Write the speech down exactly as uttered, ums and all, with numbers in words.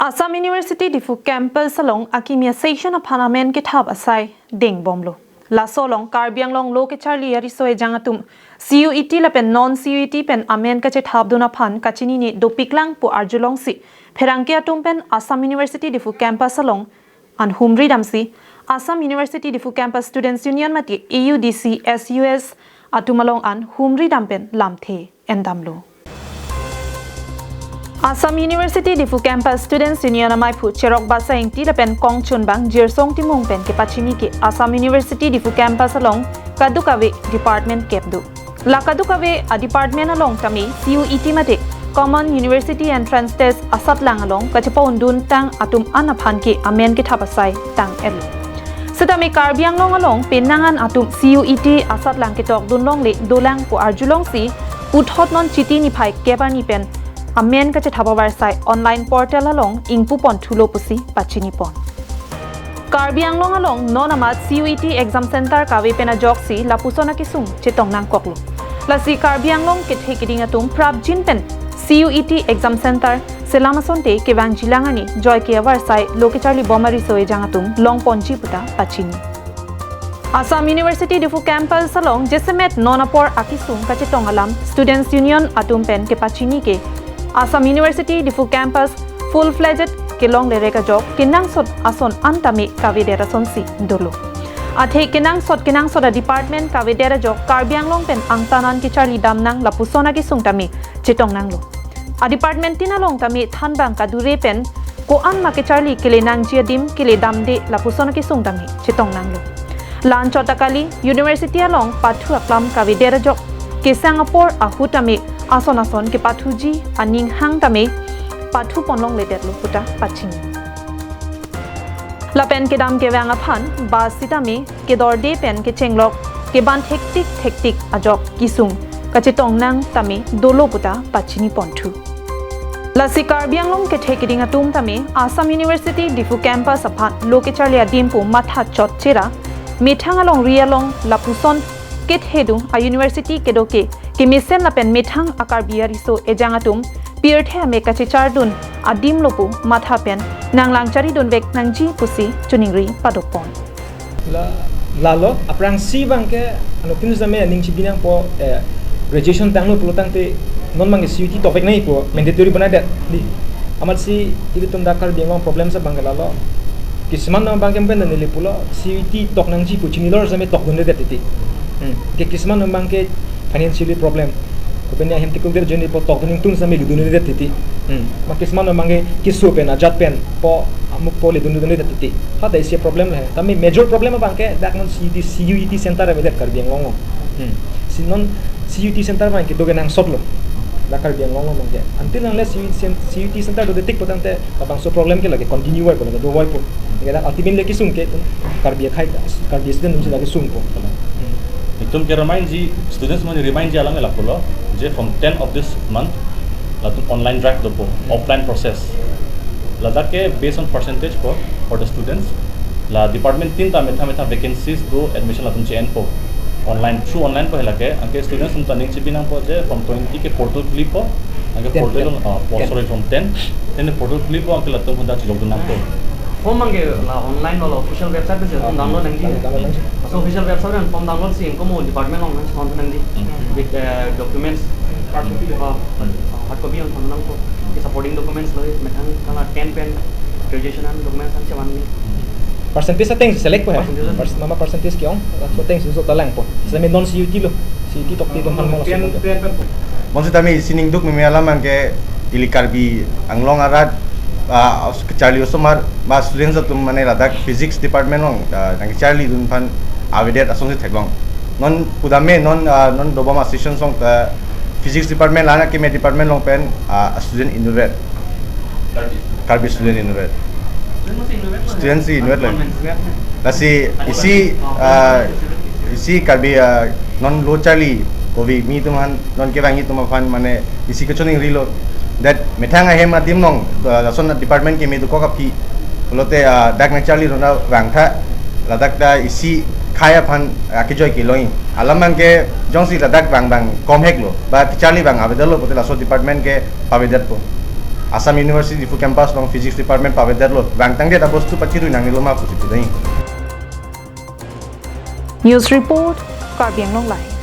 Assam University Diphu campus along akimi a-session aphan amen kethap asai dengbomlo. Laso along Karbi Anglong lo kecharli ariso ejang atum C U E T lapen non C U E T pen amen kachethapdun aphan kachinine dopiklang pu arjulongsi pherangke atum pen Assam University Diphu campus along an humri damsi Assam University Diphu Campus Students Union mate A U D C S U S atum along an humri dam pen lamthe endamlo. Assam University Diphu Campus Students Union amaiphu Cherok Basa Ingti lapen kongchunbang Jirsong Timung pen kepachini ke Assam University Diphu Campus along kadokave department kepdo. La kadokave a-department along tame C U E T mate Common University Entrance Test asatlang along kachepa-unduntang atum an aphan ke amen kethap asai tang-etlo. Setame Karbi Anglong along penang an atum C U E T asatlang ketokdun longle dolang pu arjulongsi puthot non Chiti niphai kep arni pen amen kachethap avarsai online portal along ingpuponthulo pusi pachinipon. Karbi Anglong along non amat C U E T exam center kave pen ajoksi lapuson akesung chetong nangkoklo. Lasi Karbi Anglong kethe keding atum prapjin pen C U E T exam center selam asonte kevangjilang arni joike avarsai lo kecharlibom ariso ejang atum longponji puta pachini. Assam University Diphu campus along jasemet non apor akesung kachetong alam Students Union atum pen kepachini ke Assam University Diphu campus full-fledged kelongle rek ajok kenangsot ason an tame kavedet asonsi dolo. Athe kenangsot kenangsot a-department kavedet ajok Karbi Anglong pen angtan an kecharli damnang lapuson akesung tame chetong nanglo. A-department tin along tame thanbang kadure pen ko-an ma kecharli kele nangji adim kele damde lapuson akesung tame chetong nanglo. La-anchot ta kali, university along pathu aklam kavedet ajok kesang apor ahut tame ason ason kepathuji aning hang tame pathupon longledetlo puta pachini. Lapen kedam kevang aphan bus sitame kedorde pen kechenglok keban thektik thektik ajok kesung kachetong nang tame dolo puta pachiniponthu. Lasi Karbi Anglong kethe keding atum tame Assam University Diphu campus aphan lo kecharli adim pu matha chotchera, methang alongri along lapuson kethedung a-university kedo ke kemesen lapen methang a-Karbi ariso ejang atum pirthe amek kachechardun adim lo pu matha pen nanglang charidunvek nangji pusi choningri padopon. La, lalo, aphrangsi abangke, ano, pin same aning chibi nangpo, eh, graduation tanglo pulo tangte, non abangke C U E T tokvek nangpo, mandatory banaidet, di. Amatsi, ilitum dak Karbi Anglong problem sa abangke lalo. Kisuman abangke pen neli pulo, C U E T tok nangji pu chinilor same tokdunledet titi. Hmm. Ke kisuman abangke financially problem. Kopine ahem tikuk der jeni po tokdun ingtung same ludunledet titi. Hmm. Ma kisuman abangke keso pen, ajat pen, po amuk po ledun ledunledet titi. Hadak isi problem le. Tame major problem abangke dak non C U E T, C U E T center avedet Karbi Anglong. Hmm. Si non C U E T center abangke doke nangsotlo. Dak Karbi Anglong abangke. Until unless C U E T cen-, C U E T center dodetik potangte labangso problem ke lake continue vaipo, lake dovaipo. Ke dak ultimately kesung ke Karbi akhai, Karbi student atum si lake sungpo. Hmm. Itum ke remind ji, students atum remind ji alam lapulo, je from ten of this month, latum online drive dopo, offline process. Ladak ke based on percentage for, for the students. La department tin ta methang methang vacancies do admission latum che-enpo. Online, through online po hala ke, anke students atum ta ning chibi nangpo je from twenty ke portal khulipo, anke Ten, portal, ten. Ah, po-, Ten. Sorry, from ten, ten portal khulipo, anke latum hadak chejokdun nangpo. Form abangke la online lo, la official website pen si form download nangji. Download nangji. So official website pen form download si ingkomo department along nang form nangji. Hmm. With, uh, documents. Hard copy. Oh, hard copy along form nangpo. Ke supporting documents lo, methang kala ten pen, graduation an documents an chevan ni. Percentage ateng select po he. Percentage. Pers-, mama percentage ke-ong, so ateng si so talangpo. Same non C U E T lo. C U E T tokte atum aphan mala ten, support. Ten pen po. Bonsitame isi ningduk meme alam abangke ili Karbi Anglong arat, ah, kecharli osomar, ba students atum mane ladak physics department along, ah, nangkecharlidun aphan avedet asonsi theklong. Non pudame non, ah, non dobom a-session along ta physics department lana keme department along pen, ah, student inutvet. Karbi. Karbi student inutvet. Student si inutvet lo. Lasi isi, ah, isi Karbi, ah, non lo charli kove me atum aphan, non kevangji atum aphan mane isi kachoningrilo. That methang ahem adim along, ah, lason department keme dokok aphi pulote, ah, dak nangcharlidun vangtha, ladak ta isi khei aphan, ah, kejoi kelongji. Alam abangke jongsi ladak vang abang komheklo, ba kecharli abang avedetlo pulote laso department ke pavedetpo. Assam University Diphu campus along Physics Department pavedetlo, vangtangdet abostu pachirui nangnelo ma pusi pudai. News Report, Karbi Anglong Live.